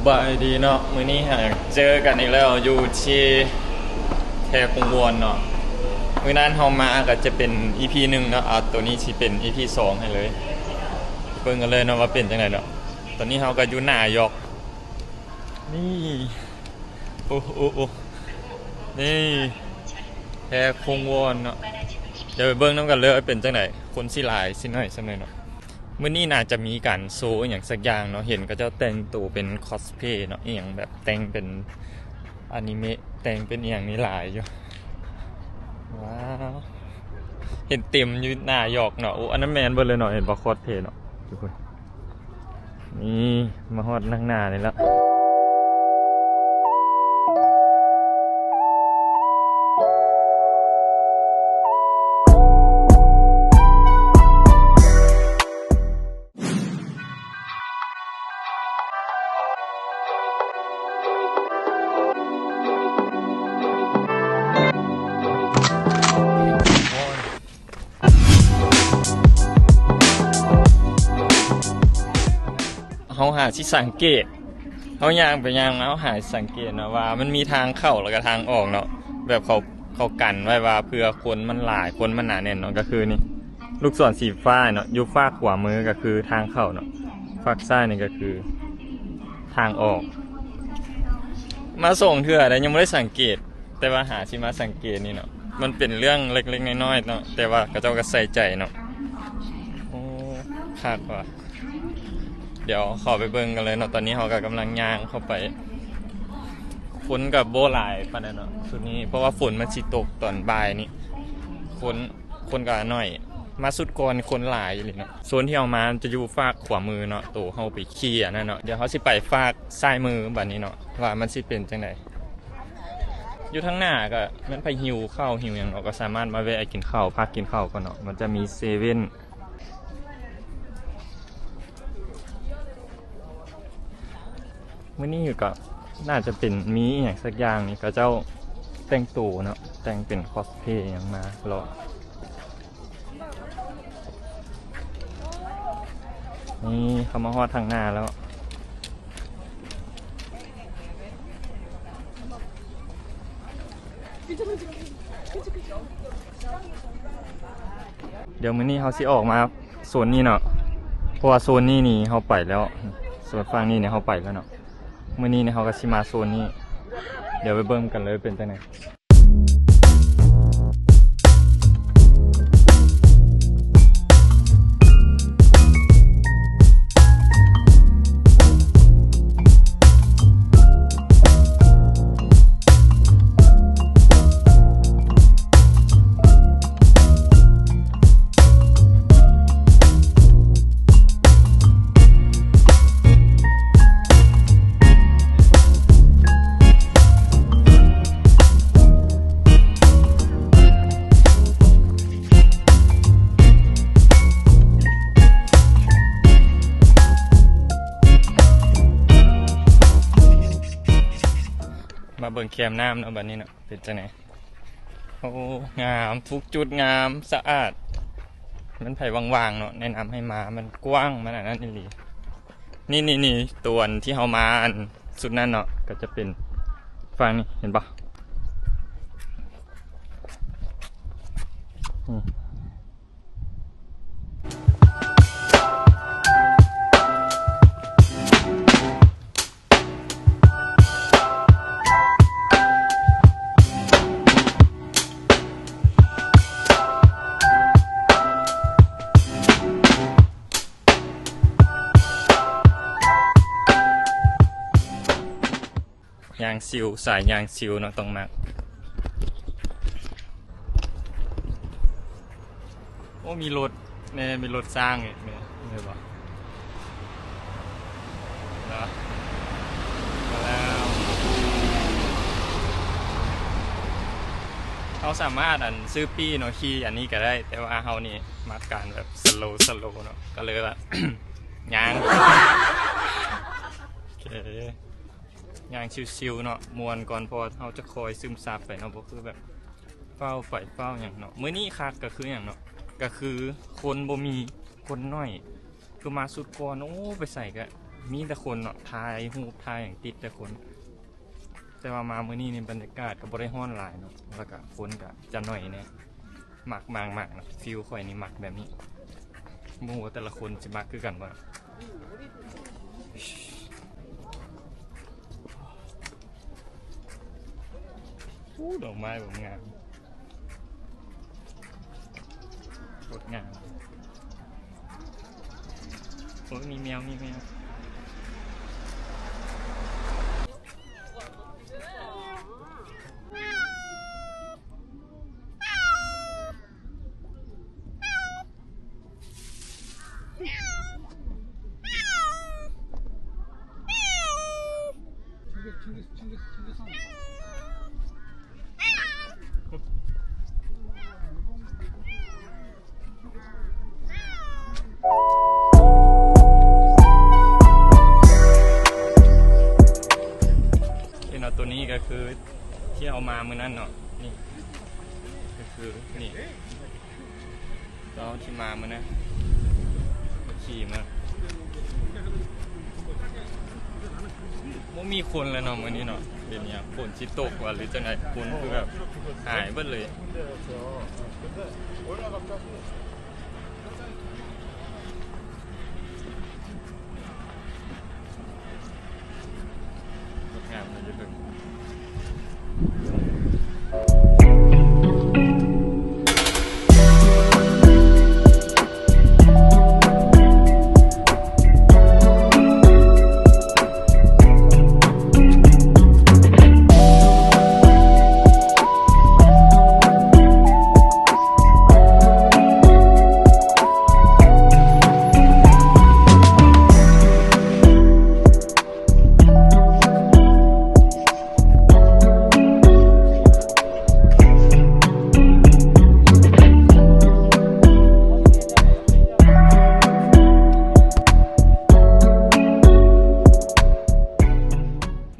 ສະບາຍດີເນາະ ມື້ນີ້ຫາເຈີກັນອີກແລ້ວຢູ່ທີ່ແທກຸງວອນເນາະ. ມື້ນັ້ນເຮົາມາກໍຈະເປັນອີພີໜຶ່ງເນາະ ອາ ໂຕນີ້ຊິເປັນອີພີສອງໃຫ້ເລີຍ. ເບິ່ງກັນເລີຍເນາະວ່າເປັນຈັ່ງໃດເນາະ. ຕອນນີ້ເຮົາກໍຢູ່ໜ້າຢອກ ນີ້ ໂອ້ ໂອ້ ໂອ້ ນີ້ ແທກຸງວອນເນາະ. ດຽວໄປເບິ່ງນຳກັນເລີຍວ່າເປັນຈັ່ງໃດ ຄົນຊິຫຼາຍຊິໜ້ອຍສ່ຳໃດເນາະ. ມື້ນີ້ໜ້າຈະມີການໂຊອີ່ຫຍັງສັກຢ່າງເນາະ ເຫັນເຂົາເຈົ້າແຕ່ງໂຕເປັນຄອສເພລເນາະ ອີ່ຫຍັງແບບແຕ່ງເປັນອານິເມະ ແຕ່ງເປັນອີ່ຫຍັງນີ້ຫຼາຍຢູ່. ວ້າວ ເຫັນເຕັມຢູ່ໜ້າຢອກເນາະ. ໂອ້ ອັນນັ້ນແມ່ນເບິດເລີຍເນາະ ເຫັນບໍ່ ຄອສເພລເນາະ ທຸກຄົນ. ນີ້ ມາຮອດທາງໜ້ານີ້ແລ້ວ. ເຮົາຫາຊິສັງເກດ ເຮົາຍ່າງໄປຍ່າງມາ ເຮົາຫາຊິສັງເກດເນາະວ່າມັນມີທາງເຂົ້າ ແລ້ວກໍທາງອອກເນາະ. ແບບເຂົາ ເຂົາກັນໄວ້ວ່າເພື່ອຄົນມັນຫຼາຍ ຄົນມັນໜາແໜ້ນເນາະ. ກໍຄືນີ້ ລູກສອນສີຟ້າເນາະ ຢູ່ຟາກຂວາມືກໍຄືທາງເຂົ້າເນາະ ຟາກຊ້າຍນີ້ກໍຄືທາງອອກ. ມາສອງເທື່ອແລ້ວ ຍັງບໍ່ໄດ້ສັງເກດ ແຕ່ວ່າຫາຊິມາສັງເກດນີ້ເນາະ ມັນເປັນເລື່ອງເລັກໆນ້ອຍໆເນາະ ແຕ່ວ່າເຂົາເຈົ້າກໍໃສ່ໃຈເນາະ. ໂອ້ ຄັກວ່ະ. ດຽວເຂົ້າໄປເບິ່ງກັນເລີຍເນາະ. ຕອນນີ້ເຮົາກໍກຳລັງຍ່າງເຂົ້າໄປ ຄົນກໍບໍ່ຫຼາຍປານໃດເນາະຊຸດນີ້ ເພາະວ່າຝົນມັນຊິຕົກຕອນບ່າຍນີ້ ຄົນ ຄົນກໍໜ້ອຍ. ມາຊຸດກ່ອນຄົນຫຼາຍອີ່ຫຼີເນາະ. ໂຊນທີ່ເຮົາມາຈະຢູ່ຟາກຂວາມືເນາະ ໂຕເຮົາໄປຂີ່ອັນນັ້ນເນາະ. ດຽວເຮົາຊິໄປຟາກຊ້າຍມືບັດນີ້ເນາະ ວ່າມັນຊິເປັນຈັ່ງໃດ. ຢູ່ທາງໜ້າກໍແມ່ນໃຜຫິວເຂົ້າຫິວຫຍັງເນາະ ກໍສາມາດມາແວະກິນເຂົ້າ ພັກກິນເຂົ້າກ່ອນເນາະ. ມັນຈະມີເຊເວັ່ນ ມື້ນີ້ກໍໜ້າຈະເປັນມີອີ່ຫຍັງສັກຢ່າງນີ້ ເຂົາເຈົ້າແຕ່ງໂຕເນາະ ແຕ່ງເປັນຄອສເພລຫຍັງມາເລາະ. ນີ້ເຂົ້າມາຮອດທາງໜ້າແລ້ວ. ດຽວມື້ນີ້ເຮົາຊິອອກມາໂຊນນີ້ເນາະ ເພາະວ່າໂຊນນີ້ນີ້ເຮົາໄປແລ້ວ ໂຊນຝັ່ງນີ້ນີ້ເຮົາໄປແລ້ວເນາະ. ມື້ນີ້ນີ້ເຮົາກໍຊິມາໂຊນນີ້ ດຽວໄປເບິ່ງກັນເລີຍເປັນຈັ່ງໃດ. ມາເບິ່ງແຄມນ້ຳເນາະ ບັດນີ້ເນາະ ເປັນຈັ່ງໃດ? ໂອ້ ງາມ ທຸກຈຸດງາມ ສະອາດ. ມັນໃຜວ່າງໆເນາະ ແນະນຳໃຫ້ມາ ມັນກວ້າງ ມັນອັນນັ້ນອີ່ຫຼີ. ນີ້ໆໆ ຕົວອັນທີ່ເຮົາມາອັນຊຸດນັ້ນເນາະ ກໍຈະເປັນຝັ່ງນີ້ ເຫັນບໍ່? ອືມ. ຍ່າງຊິວ ສາຍຍ່າງຊິວເນາະ ຕ້ອງມັກ. ໂອ້ ມີລົດແນ່ ມີລົດຊ້າງອີກແນ່ ເຫັນບໍ່ເນາະ? ມາແລ້ວ ເຮົາສາມາດອັນຊື້ປີ້ເນາະ ຂີ່ອັນນີ້ກໍໄດ້ ແຕ່ວ່າເຮົານີ້ມັກການແບບສະໂລ ສະໂລເນາະ ກໍເລີຍວ່າ ຍ່າງ ໂອເຄ ຍ່າງຊິວໆເນາະ ມ່ວນກ່ອນ ເພາະວ່າເຮົາຈະຄ່ອຍຊຶມຊັບໄປເນາະ ບໍ່ຄືແບບຟ້າວໄປຟ້າວຫຍັງເນາະ. ມື້ນີ້ຄັກກໍຄືຫຍັງເນາະ ກໍຄືຄົນບໍ່ມີ ຄົນໜ້ອຍ ຄືມາຊຸດກ່ອນ ໂອ້ ໄປໃສກະ ມີແຕ່ຄົນເນາະ ຖ່າຍຮູບ ຖ່າຍຫຍັງ ຕິດແຕ່ຄົນ. ແຕ່ວ່າມາມື້ນີ້ນີ້ບັນຍາກາດກໍບໍ່ໄດ້ຮ້ອນຫຼາຍເນາະ ແລ້ວກໍຄົນກໍຈະໜ້ອຍແດ່. ມັກ ມັກ ມັກເນາະ ຟີລຂ້ອຍນີ້ມັກແບບນີ້. ບໍ່ຮູ້ວ່າແຕ່ລະຄົນຊິມັກຄືກັນບໍ່. ໂອ້ ດອກໄມ້ແບບງາມ ໂຄດງາມ. ໂອ້ຍ ມີແມວ ມີແມວ. ເຫັນເນາະ ໂຕນີ້ກໍຄືທີ່ເຮົາມາມື້ນັ້ນເນາະ ນີ້ກໍຄືນີ້ ຕອນທີ່ມາມື້ນັ້ນ ຂີ່ມາ ບໍ່ມີຄົນແລ້ວເນາະ ມື້ນີ້ເນາະ. ເປັນຫຍັງ ຝົນຊິຕົກຫວາ ຫຼືຈັ່ງໃດ ຄົນຄືແບບຫາຍເບິດເລີຍ. ງົດງາມເນາະ ຢູ່ເທິງ.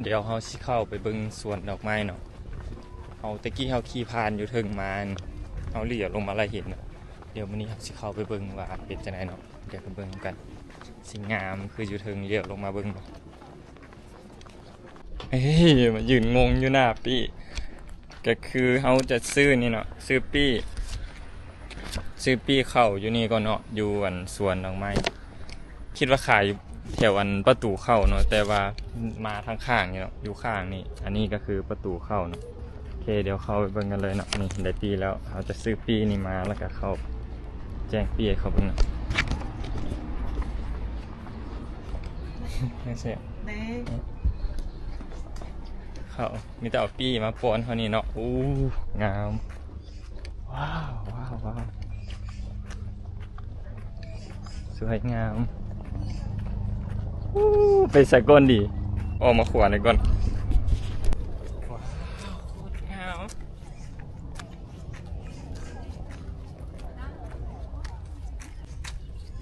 ດຽວເຮົາຊິເຂົ້າໄປເບິ່ງສວນດອກໄມ້ເນາະ. ເຮົາ ແຕ່ກີ້ເຮົາຂີ່ຜ່ານຢູ່ເທິງມາ ເຮົາຫຼຽວລົງມາລະເຫັນ. ດຽວມື້ນີ້ເຮົາຊິເຂົ້າໄປເບິ່ງວ່າເປັນຈັ່ງໃດເນາະ. ດຽວໄປເບິ່ງນຳກັນ ຊິງາມຄືຢູ່ເທິງ ຫຼຽວລົງມາເບິ່ງບໍ່. ເອີຍ ມາຢືນງົງຢູ່ໜ້າປີ້. ກໍຄືເຮົາຈະຊື້ນີ້ເນາະ ຊື້ປີ້ ຊື້ປີ້ເຂົ້າຢູ່ນີ້ກ່ອນເນາະ ຢູ່ອັນສວນດອກໄມ້. ຄິດວ່າຂາຍຢູ່ແຖວອັນປະຕູເຂົ້າເນາະ ແຕ່ວ່າມາທາງຂ້າງນີ້ເນາະ ຢູ່ຂ້າງນີ້. ອັນນີ້ກໍຄືປະຕູເຂົ້າເນາະ. ໂອເຄ ດຽວເຂົ້າໄປເບິ່ງກັນເລີຍເນາະ. ນີ້ໄດ້ປີ້ແລ້ວ ເຮົາຈະຊື້ປີ້ນີ້ມາ ແລ້ວກໍເຂົ້າແຈ້ງປີ້ໃຫ້ເຂົາເບິ່ງເນາະ. ເຂົ້າ ມີແຕ່ເອົາປີ້ມາປ້ອນເຮົານີ້ເນາະ. ໂອ້ ງາມ. ວ້າວ ວ້າວ ວ້າວ ສວຍງາມ. ອູ້ ໄປໃສກ່ອນດີ? ອອກມາຂວານີ້ກ່ອນ. ວ້າວ ໂຄດງາມ.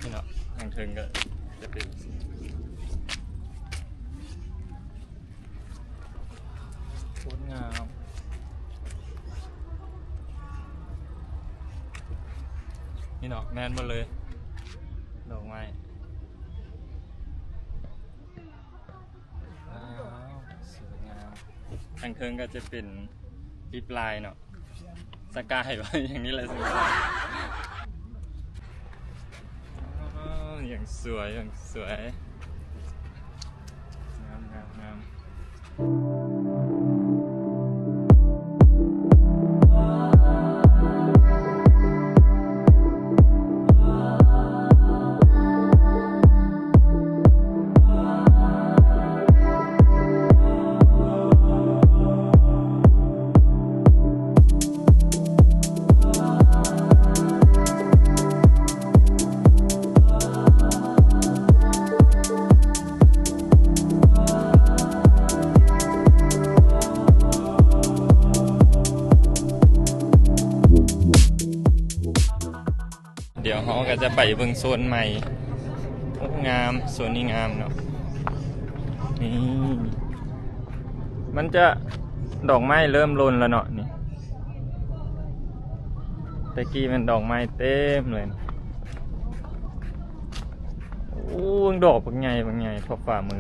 ນີ້ເນາະ ທາງເທິງກໍຈະເປັນ ໂຄດງາມ. ນີ້ເນາະ ແມ່ນໝົດເລີຍ ດອກໄມ້. ວ້າວ ສວຍງາມ. ທາງເທິງກໍຈະເປັນລິບລາຍເນາະ. ສະກາຍວ່າຢ່າງນີ້ແຫຼະ ສະກາຍ. ອ້າວ ຢ່າງສວຍ ຢ່າງສວຍ. ງາມ ງາມ ງາມ. ດຽວເຮົາກໍຈະໄປເບິ່ງໂຊນໃໝ່. ໂອ້ ງາມ ໂຊນນີ້ງາມເນາະ. ນີ້ ມັນຈະ ດອກໄມ້ເລີ່ມຫຼົ່ນແລ້ວເນາະນີ້. ແຕ່ກີ້ແມ່ນດອກໄມ້ເຕັມເລີຍ. ໂອ້ ໂອ້ ເບິ່ງດອກບັກໃຫຍ່ ບັກໃຫຍ່ ພໍຝ່າມື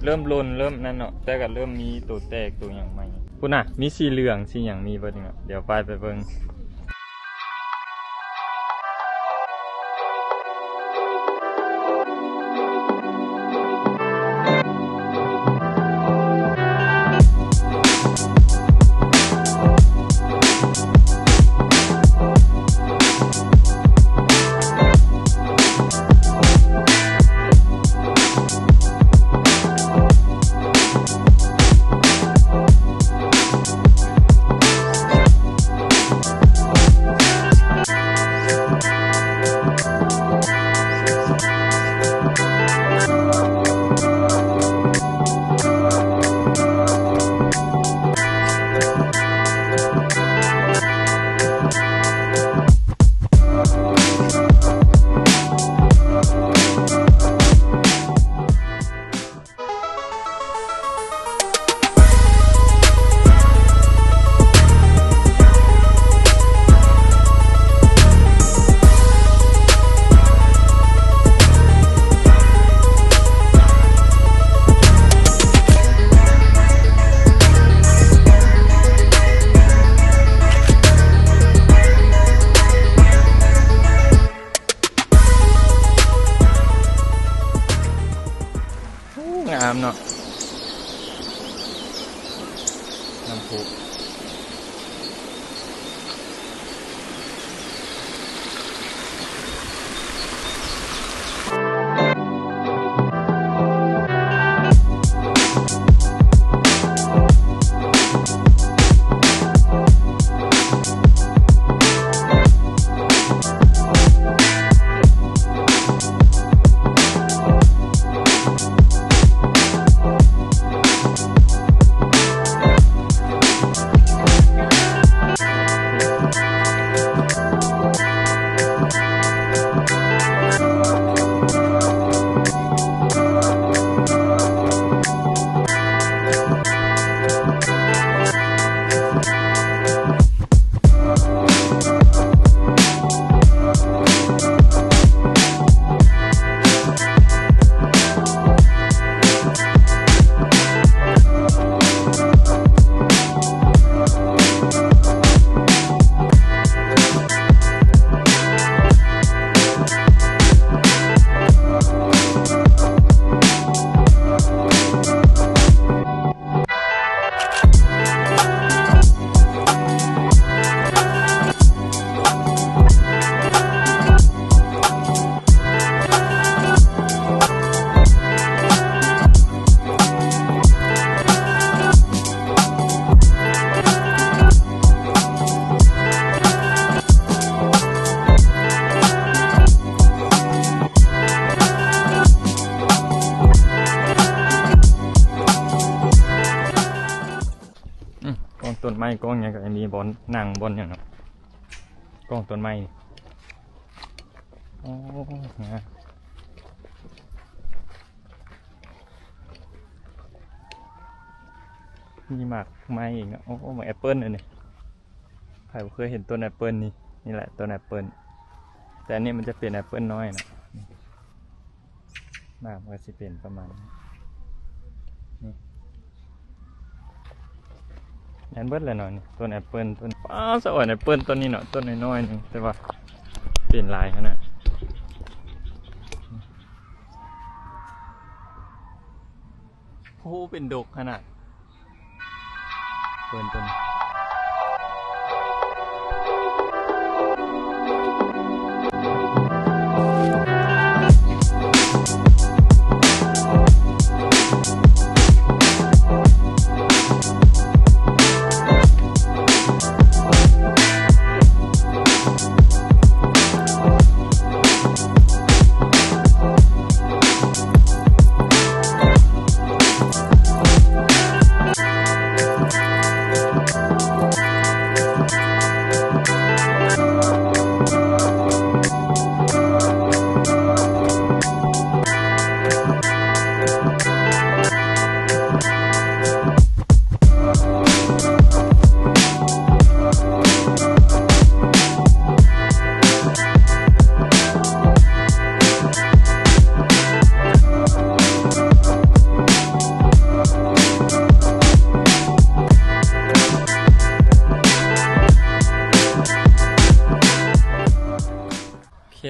ເລີ່ມຫຼົ່ນ ເລີ່ມນັ້ນເນາະ ແຕ່ກໍເລີ່ມມີໂຕແຕກໂຕຫຍັງໃໝ່ ພຸ້ນນະ ມີສີເຫຼືອງ ສີຫຍັງ ມີເບິດເນາະ ດຽວໄປ ໄປເບິ່ງ. ໂອ້ ງາມເນາະ ນ້ຳພຸ. ອືມ ກ້ອງຕົ້ນໄມ້ ກ້ອງຫຍັງກໍມີບ່ອນນັ່ງ ບ່ອນຫຍັງເນາະ ກ້ອງຕົ້ນໄມ້. ໂອ້ ງາມ ມີໝາກໄມ້ອີກເນາະ. ໂອ້ ໝາກແອັບເປິ້ນອັນນີ້ ໃຜບໍ່ເຄີຍເຫັນຕົ້ນແອັບເປິ້ນນີ້? ນີ້ແຫຼະຕົ້ນແອັບເປິ້ນ ແຕ່ອັນນີ້ມັນຈະເປັນແອັບເປິ້ນນ້ອຍເນາະ. ໝາກມັນກໍຊິເປັນປະມານນີ້ ແມ່ນເບິດແຫຼະເນາະ. ນີ້ຕົ້ນແອັບເປິ້ນ ຕົ້ນ ປ້າ ສະອອນແອັບເປິ້ນຕົ້ນນີ້ເນາະ ຕົ້ນນ້ອຍໆໜຶ່ງ ແຕ່ວ່າເປັນຫຼາຍຂະໜາດ. ໂອ້ ເປັນດົກຂະໜາດ. ເປີນຕົ້ນ. ອື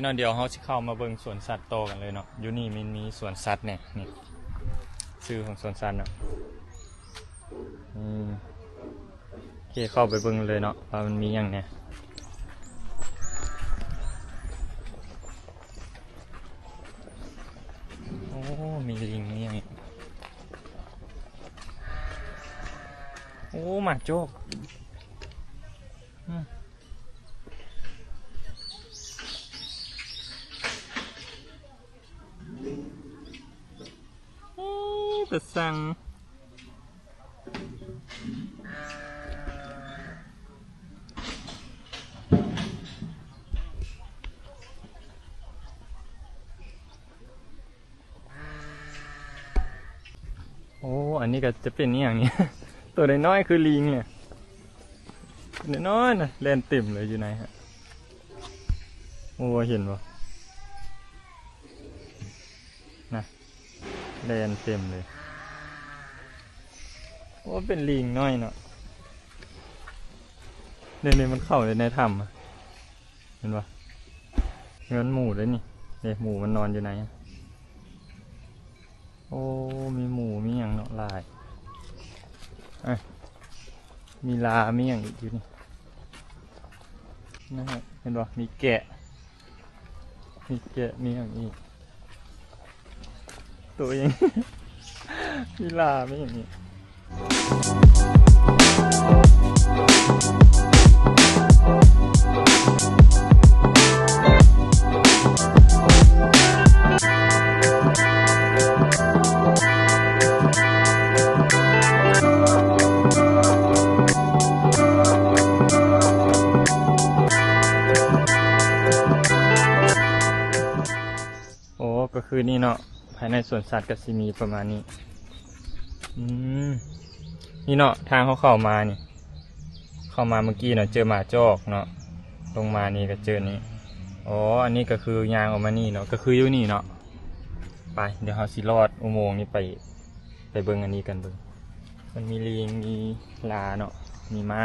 ເນາະ ດຽວເຮົາຊິເຂົ້າມາເບິ່ງສວນສັດຕໍ່ກັນເລີຍເນາະ. ຢູ່ນີ້ມັນມີສວນສັດແດ່ ນີ້ ຊື່ຂອງສວນສັດເນາະ. ອືມ ໂອເຄ ເຂົ້າໄປເບິ່ງເລີຍເນາະ ວ່າມັນມີຫຍັງແດ່. ໂອ້ ມີລີງ ມີຫຍັງອີກ? ໂອ້ ໝາໂຈກ ອືມ ເອີ ຕາຊັງ. ໂອ້ ອັນນີ້ກໍຈະເປັນອີ່ຫຍັງນີ້ ໂຕນ້ອຍໆ ຄືລີງນີ້ ນ້ອຍໆ ນະ ແລ່ນເຕັມເລີຍຢູ່ໃນຫັ້ນ. ໂອ້ ເຫັນບໍ່ ນະ ແລ່ນເຕັມເລີຍ. ໂອ້ ເປັນລີງນ້ອຍເນາະ. ນີ້ໆ ມັນເຂົ້າໄປໃນຖ້ຳ ເຫັນບໍ່? ເຮືອນໝູເດ້ນີ້ ນີ້ໝູມັນນອນຢູ່ໃນ. ໂອ້ ມີໝູມີຫຍັງເນາະ ຫຼາຍ. ເອີ ມີລາ ມີຫຍັງອີກຢູ່ນີ້ ນະ ເຫັນບໍ່? ມີແກະ ມີແກະ ມີຫຍັງອີກ? ໂຕຫຍັງ? ມີລາ ມີຫຍັງອີກ? ໂອ້ ກໍຄືນີ້ເນາະ ພາຍໃນສວນສັດກໍຊິມີປະມານນີ້. ອືມ ນີ້ເນາະ ທາງເຮົາເຂົ້າມານີ້ ເຂົ້າມາເມື່ອກີ້ເນາະ ເຈີໝາຈອກເນາະ ລົງມານີ້ກໍເຈີນີ້. ອໍ ອັນນີ້ກໍຄືຍ່າງອອກມານີ້ເນາະ ກໍຄືຢູ່ນີ້ເນາະ. ໄປ ດຽວເຮົາຊິລອດອຸໂມງນີ້ໄປ ໄປເບິ່ງອັນນີ້ກັນເບິ່ງ. ມັນມີລີງ ມີລາເນາະ ມີມ້າ.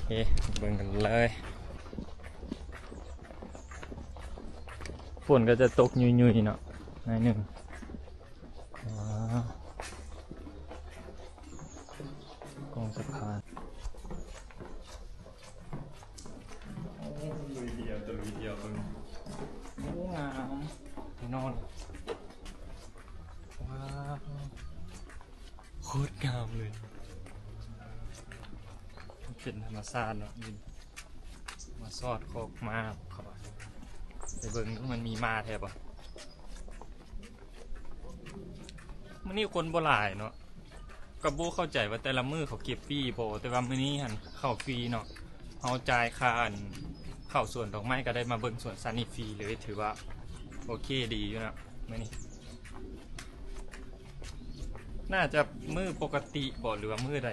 ໂອເຄ ເບິ່ງກັນເລີຍ. ຝົນກໍຈະຕົກຫຍຸຍໆເນາະ ໜ້ອຍໜຶ່ງ. ວ້າວ ກອງສະພານ. ໂອ້ ລຸຍດຽວ ຕະລຸຍດຽວເບິ່ງ. ໂອ້ ງາມ ໄປນອນ. ວ້າວ ໂຄດງາມເລີຍ ເປັນທຳມະຊາດເນາະ. ມາສອດຄອກມ້າເຂົາວ່າ ໄປເບິ່ງດູ ມັນມີມ້າແທ້ບໍ່? ມື້ນີ້ຄົນບໍ່ຫຼາຍເນາະ ກໍບໍ່ເຂົ້າໃຈວ່າແຕ່ລະມື້ເຂົາເກັບຟຣີບໍ່ ແຕ່ວ່າມື້ນີ້ຫັ້ນເຂົ້າຟຣີເນາະ. ເຮົາຈ່າຍຄ່າ ອັນ ເຂົ້າສວນດອກໄມ້ ກໍໄດ້ມາເບິ່ງສວນສັດນີ້ຟຣີເລີຍ ຖືວ່າໂອເຄດີຢູ່ເນາະມື້ນີ້. ໜ້າຈະມື້ປົກກະຕິບໍ ຫຼືວ່າມື້ໃດ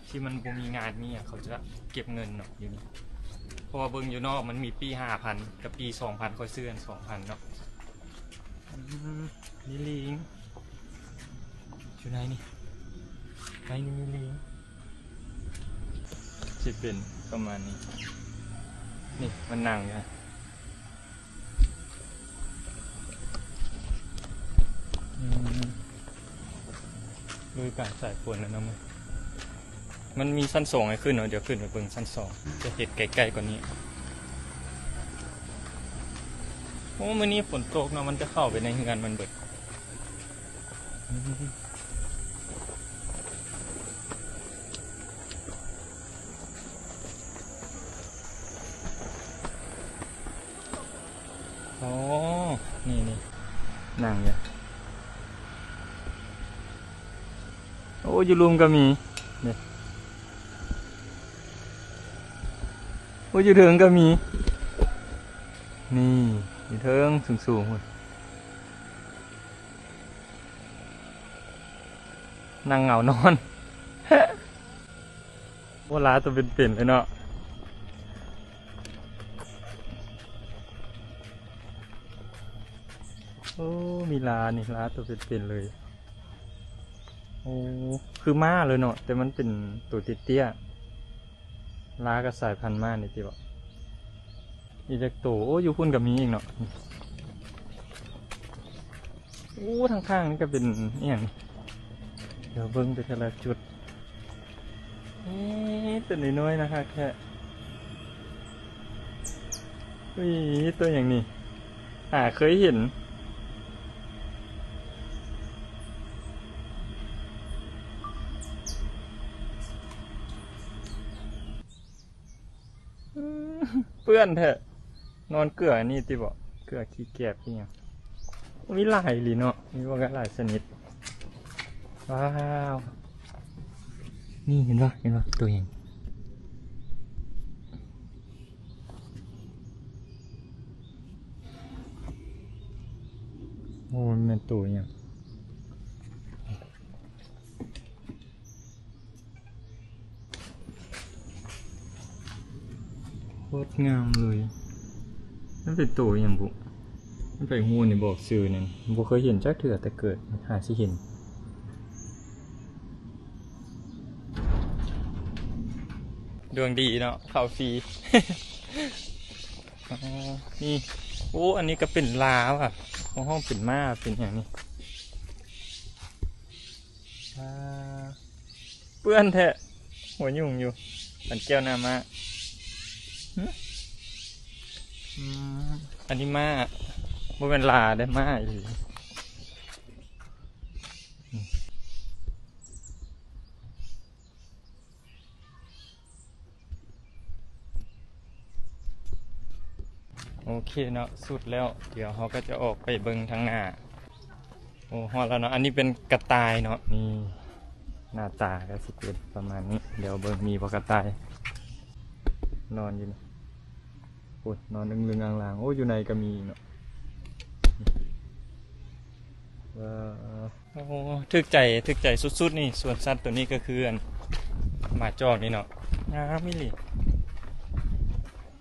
ທີ່ມັນບໍ່ມີງານມີຫຍັງ ເຂົາຈະເກັບເງິນເນາະຢູ່ນີ້ ເພາະວ່າເບິ່ງຢູ່ນອກມັນມີປີ້ຫ້າພັນກັບປີ້ສອງພັນ ຂ້ອຍຊື້ອັນສອງພັນເນາະ. ອືມ ມີລີງຢູ່ໃນນີ້ ໃນນີ້ມີລີງ. ຊິເປັນປະມານນີ້ ນີ້ມັນນັ່ງຢູ່ ອືມ ລຸຍກາງສາຍຝົນແລ້ວເນາະ. ມັນມີຊັ້ນສອງໃຫ້ຂຶ້ນເນາະ ດຽວຂຶ້ນໄປເບິ່ງຊັ້ນສອງ ຈະເຮັດໃກ້ໆກວ່ານີ້. ໂອ້ ມື້ນີ້ຝົນຕົກເນາະ ມັນຈະເຂົ້າໄປໃນເຮືອນມັນເບິດ. ອໍ ນີ້ໆ ນັ່ງຢູ່. ໂອ້ ຢູ່ລຸ່ມກໍມີ ນີ້. ໂອ້ ຢູ່ເທິງກໍມີ ນີ້ ຢູ່ເທິງສູງໆພຸ້ນ. ນັ່ງເຫງົານອນ. ໂອ້ ລາໂຕເປັນໆເລີຍເນາະ. ໂອ້ ມີລານີ້ ລາໂຕເປັນໆເລີຍ. ໂອ້ ຄືມ້າເລີຍເນາະ ແຕ່ມັນເປັນໂຕເຕ້ຍໆ. ລາກໍສາຍພັນມ້ານີ້ຕິເບາະ. ອີກຈັກໂຕ? ໂອ້ ຢູ່ພຸ້ນກໍມີອີກເນາະ. ໂອ້ ທາງຂ້າງນີ້ກໍເປັນອີ່ຫຍັງນີ້? ດຽວເບິ່ງໄປແຕ່ລະຈຸດ. ເອີ ຕົວນ້ອຍໆ ນາຮັກແທ້. ອຸ້ຍ ຕົວຫຍັງນີ້? ຫາເຄີຍເຫັນ. ເປື້ອນແທ້. ນອນເກືອອັນນີ້ຕິເບາະ? ເກືອຂີ້ແກບອີ່ຫຍັງ. ມີຫຼາຍອີ່ຫຼີເນາະ, ມີບັກຫຼາຍຊະນິດ. ວ້າວ ນີ້ເຫັນບໍ່? ເຫັນບໍ່? ໂຕຫຍັງ? ໂອ້ ມັນແມ່ນໂຕຫຍັງ? ໂຄດງາມເລີຍ. ມັນເປັນໂຕອີ່ຫຍັງບຸ? ມັນໄປຮູ້ນີ້ ບອກຊື່ແໜ່. ບໍ່ເຄີຍເຫັນຈັກເທື່ອແຕ່ເກີດ, ຫາຊິເຫັນ. ດວງດີເນາະ, ເຂົ້າຟຣີ. ອໍ ນີ້. ໂອ້ ອັນນີ້ກໍເປັນລາຫວາ. ເຂົາຮ້ອງເປັນມ້າ ເປັນຫຍັງນີ້? ອ່າ ເປື້ອນແທ້. ຫົວຫຍຸ້ງຢູ່. ປັນແກ້ວໜ້າມ້າ. ຫຶ? ອືມ ອັນນີ້ມ້າ. ບໍ່ແມ່ນລາເດ້, ມ້າອີ່ຫຼີ. ໂອເຄເນາະ, ສຸດແລ້ວ. ດຽວເຮົາກໍຈະອອກໄປເບິ່ງທາງໜ້າ. ໂອ້ ຮອດແລ້ວເນາະ. ອັນນີ້ເປັນກະຕ່າຍເນາະ. ນີ້ ໜ້າຕາກໍຊິເປັນປະມານນີ້. ດຽວເບິ່ງມີບໍ່ກະຕ່າຍ. ນອນຢູ່ນີ້. ໂອ້ຍ ນອນລຶ້ງໆ ອາງໆ. ໂອ້ ຢູ່ໃນກໍມີເນາະ. ວ້າວ. ໂອ້ ຖືກໃຈ, ຖືກໃຈສຸດໆ ນີ້. ສວນສັດໂຕນີ້ກໍຄືອັນໝາຈອກນີ້ເນາະ. ງາມອີ່ຫຼີ.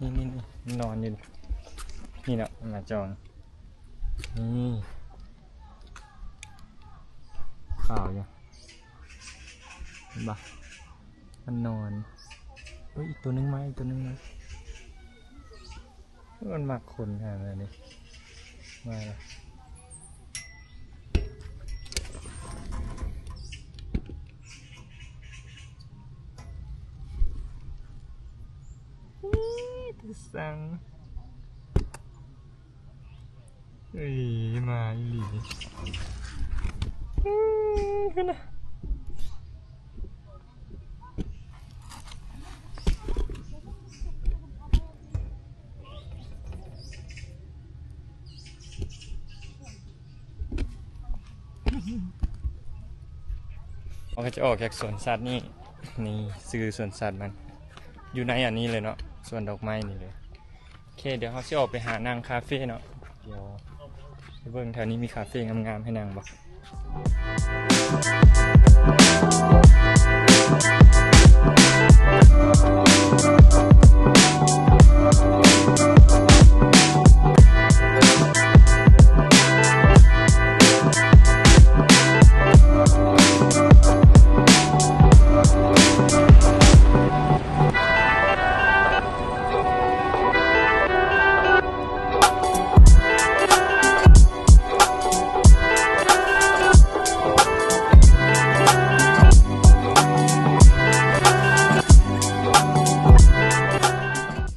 ນີ້ໆໆ ນອນຢູ່ນີ້ເນາະ, ໝາຈອກ. ນີ້ ຂາວຢູ່. ເຫັນບໍ່? ມັນນອນ. ເອີຍ ອີກໂຕໜຶ່ງມາ, ອີກໂຕໜຶ່ງມາ. ມັນມັກຄົນຂະໜາດນີ້. ມາລະ. ອີ ຕົວສັງ. ເອີຍ ມາອີ່ຫຼີ. ເອີຍ ເພິ່ນນະ. ເຮົາກໍຈະອອກຈາກສວນສັດນີ້. ນີ້ຊື່ສວນສັດມັນ ຢູ່ໃນອັນນີ້ເລີຍເນາະ, ສວນດອກໄມ້ນີ້ເລີຍ. ໂອເຄ ດຽວເຮົາຊິອອກໄປຫານັ່ງຄາເຟເນາະ. ດຽວໄປເບິ່ງແຖວນີ້ມີຄາເຟງາມໆໃຫ້ນັ່ງບໍ່.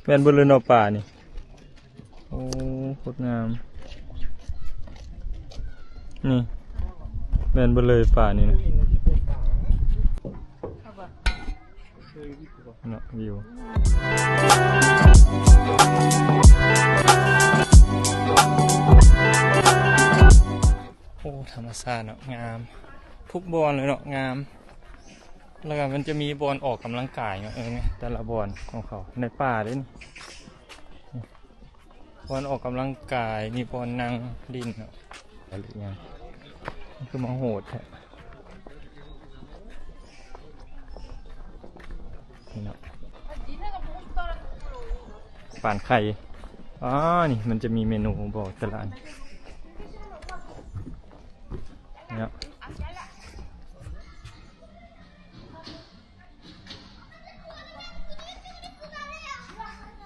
ແມ່ນເບິດເລີຍເນາະ ປານີ້. ໂອ້ ໂຄດງາມ. ນີ້ ແມ່ນເບິດເລີຍ ປານີ້ນະ. ເນາະ ວິວ. ໂອ້ ທຳມະຊາດເນາະ ງາມ ທຸກບ່ອນເລີຍເນາະ ງາມ. ແລ້ວກໍມັນຈະມີບ່ອນອອກກຳລັງກາຍເນາະ ເອີ ແຕ່ລະບ່ອນຂອງເຂົາໃນປ່າເດ້ນີ້. ບ່ອນອອກກຳລັງກາຍ ມີບ່ອນນັ່ງຫຼິ້ນເນາະ. ອະໄລຫຍັງ ມັນຄືມາໂຫດແທ້. ນີ້ເນາະ ປານໄຂ່. ອໍ ນີ້ມັນຈະມີເມນູບອກແຕ່ລະອັນເນາະ.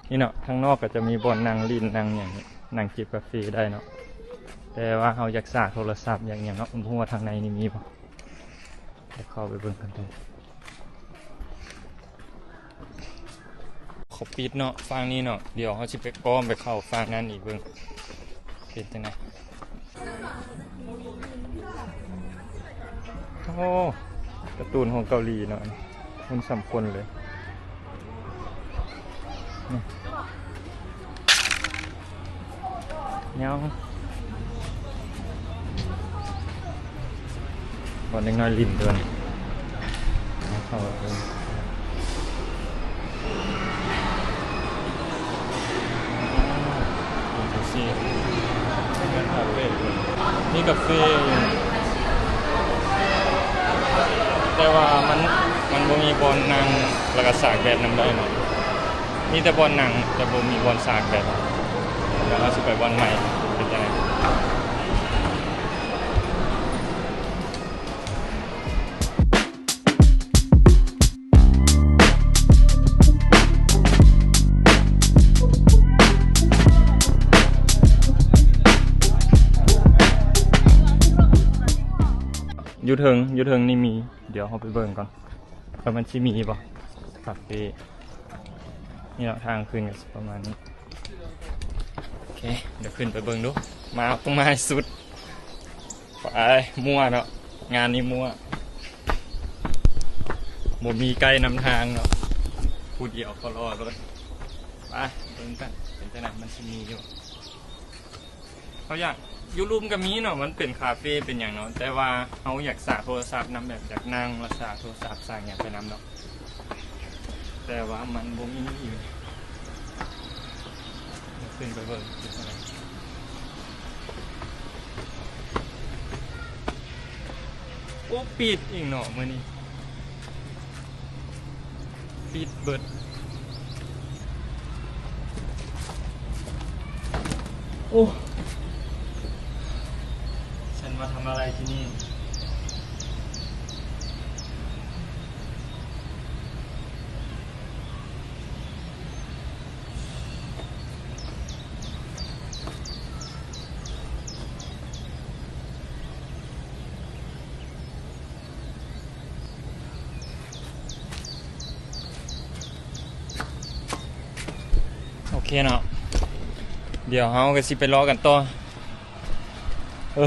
ນີ້ເນາະ ທາງນອກກໍຈະມີບ່ອນນັ່ງຫຼິ້ນນັ່ງຫຍັງ ນັ່ງຈິບກາເຟໄດ້ເນາະ ແຕ່ວ່າເຮົາຢາກສາກໂທລະສັບ ຢາກຫຍັງເນາະ ບໍ່ຮູ້ວ່າທາງໃນນີ້ມີບໍ່ ດຽວເຂົ້າໄປເບິ່ງກັນເດີ. ເຂົາປິດເນາະ ຝັ່ງນີ້ເນາະ ດຽວເຮົາຊິໄປອ້ອມໄປເຂົ້າຝັ່ງນັ້ນອີກເບິ່ງ ເປັນຈັ່ງໃດ. ໂອ້ ກາຕູນຂອງເກົາຫຼີເນາະ ຄົນສາມຄົນເລີຍ. ຍອງ ບ່ອນເດັກນ້ອຍຫຼິ້ນຕົວນີ້ ເຂົ້າ ເປັນຈັ່ງຊີ້ ເປັນຮ້ານຄາເຟ ມີກາເຟຢູ່ ແຕ່ວ່າມັນ ມັນບໍ່ມີບ່ອນນັ່ງ ແລ້ວກໍສາກແບັດນຳໄດ້ເນາະ. ມີແຕ່ບ່ອນນັ່ງ ແຕ່ບໍ່ມີບ່ອນສາກແບັດ. ດຽວເຮົາຊິໄປບ່ອນໃໝ່ ເປັນຈັ່ງໃດ. ຢູ່ເທິງ ຢູ່ເທິງນີ້ມີ ດຽວເຮົາໄປເບິ່ງກ່ອນ ວ່າມັນຊິມີບໍ່ ຄາເຟ. ນີ້ເນາະ ທາງຂຶ້ນກໍຊິປະມານນີ້. ໂອເຄ ດຽວຂຶ້ນໄປເບິ່ງດູ ມາ ຕ້ອງມາໃຫ້ສຸດ. ໄປ ມົ້ວເນາະ ງານນີ້ມົ້ວ ບໍ່ມີໄກນຳທາງເນາະ ຜູ້ດຽວກໍລໍລົດ. ໄປເບິ່ງກັນ ເປັນຈັ່ງໃດ ມັນຊິມີຢູ່. ເຮົາຢາກ ຢູ່ລຸ່ມກໍມີເນາະ ມັນເປັນຄາເຟເປັນຫຍັງເນາະ ແຕ່ວ່າເຮົາຢາກສາກໂທລະສັບນຳ ແບບຢາກນັ່ງແລ້ວສາກໂທລະສັບສາກຫຍັງໄປນຳເນາະ ແຕ່ວ່າມັນບໍ່ມີຢູ່. ຂຶ້ນໄປເບິ່ງ ໂອ້ ປິດອີກເນາະມື້ນີ້ ປິດເບິດ. ໂອ້ ฉันมาทำอะไรที่นี่? ໂອເຄເນາະ ດຽວເຮົາກໍຊິໄປເລາະກັນຕໍ່. ເອີ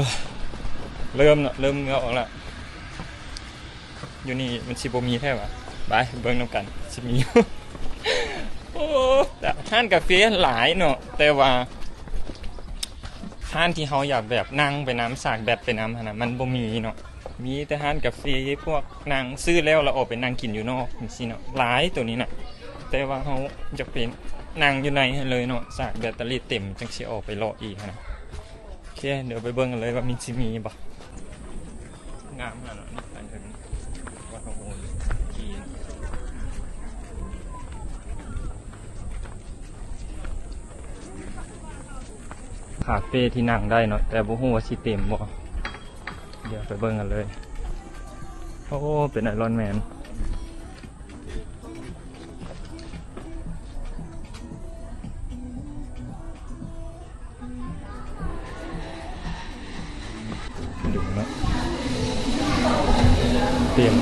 ເລີ່ມເນາະ ເລີ່ມເຫື່ອອອກແລ້ວ. ຢູ່ນີ້ມັນຊິບໍ່ມີແທ້ຫວາ? ໄປເບິ່ງນຳກັນ ຊິມີຢູ່. ໂອ້ ແຕ່ຮ້ານກາເຟຫຼາຍເນາະ ແຕ່ວ່າຮ້ານທີ່ເຮົາຢາກແບບນັ່ງໄປນຳ ສາກແບັດໄປນຳຫັ້ນນະ ມັນບໍ່ມີເນາະ. ມີແຕ່ຮ້ານກາເຟ ພວກນັ່ງຊື້ແລ້ວ ແລ້ວອອກໄປນັ່ງກິນຢູ່ນອກຈັ່ງຊີ້ເນາະ ຫຼາຍໂຕນີ້ນະ. ແຕ່ວ່າເຮົາຢາກໄປນັ່ງຢູ່ໃນຫັ້ນເລີຍເນາະ ສາກແບັດເຕີຣີເຕັມ ຈັ່ງຊິອອກໄປເລາະອີກຫັ້ນນະ. ໂອເຄ ດຽວໄປເບິ່ງກັນເລີຍວ່າມັນຊິມີບໍ່. ງາມຂະໜາດນີ້ ໄປເຖິງວັດໂຮງຈີນ ຄາເຟທີ່ນັ່ງໄດ້ເນາະ ແຕ່ບໍ່ຮູ້ວ່າຊິເຕັມບໍ່. ດຽວໄປເບິ່ງກັນເລີຍ. ໂອ້ ເປັນໄອຣອນແມນ. ເຕັມ.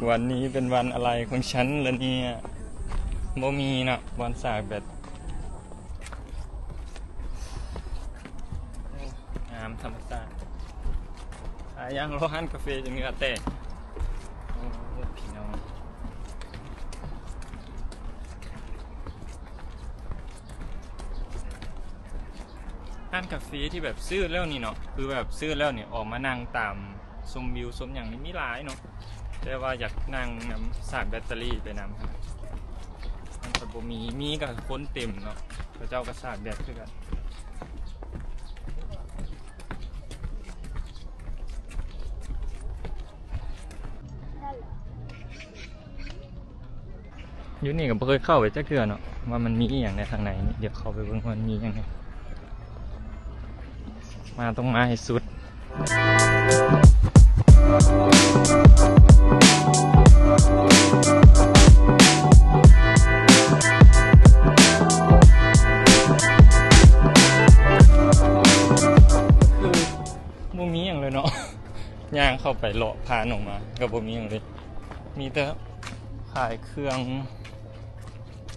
ວັນນີ້ເປັນວັນອະໄລຂອງສັນລະເນຍ. ບໍ່ມີເນາະ ບ່ອນສາກແບັດ. ງາມທຳມະຊາດ. ອາ ຍ່າງເລາະຮ້ານກາເຟຈົນເຫື່ອແຕກ. ໂອ້ ພີ່ນ້ອງ. ຮ້ານກາເຟທີ່ແບບຊື້ແລ້ວນີ້ເນາະ ຄືແບບຊື້ແລ້ວນີ້ອອກມານັ່ງຕາມ ຊົມວິວຊົມຫຍັງນີ້ມີຫຼາຍເນາະ ແຕ່ວ່າຢາກນັ່ງນຳ ສາກແບັດເຕີຣີໄປນຳຫັ້ນນະ. ມັນກໍບໍ່ມີ ມີກໍຄົນເຕັມເນາະ ເຂົາເຈົ້າກໍສາກແບັດຄືກັນ. ຢູ່ນີ້ກໍບໍ່ເຄີຍເຂົ້າໄປຈັກເທື່ອເນາະ ວ່າມັນມີອີ່ຫຍັງແດ່ທາງໃນນີ້. ດຽວເຂົ້າໄປເບິ່ງວ່າມັນມີຫຍັງແດ່. ມາ ຕ້ອງມາໃຫ້ສຸດ. ເຂົ້າໄປເລາະຜ່ານອອກມາກໍບໍ່ມີຫຍັງເລີຍ ມີແຕ່ຂາຍເຄື່ອງ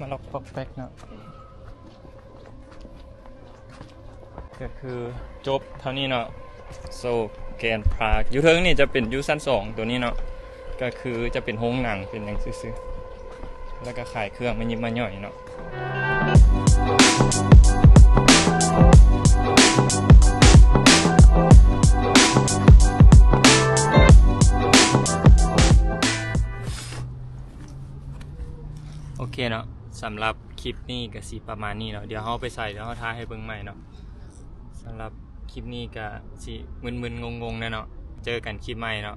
ມາລັອກປອກແປັກເນາະ. ກໍຄືຈົບເທົ່ານີ້ເນາະ ໂຊແກນພາກ. ຢູ່ເທິງນີ້ຈະເປັນຢູ່ຊັ້ນສອງ ຕົວນີ້ເນາະ ກໍຄືຈະເປັນໂຮງໜັງເປັນຫຍັງຊື່ໆ ແລ້ວກໍຂາຍເຄື່ອງມາຍິບມາຫຍ່ອຍເນາະ. ໂອເຄເນາະ ສຳລັບຄລິບນີ້ກໍຊິປະມານນີ້ເນາະ. ດຽວເຮົາໄປໃສ ດຽວເຮົາຖ່າຍໃຫ້ເບິ່ງໃໝ່ເນາະ. ສຳລັບຄລິບນີ້ກໍຊິມຶນໆ ງົງໆ ແດ່ເນາະ. ເຈີກັນຄລິບໃໝ່ເນາະ.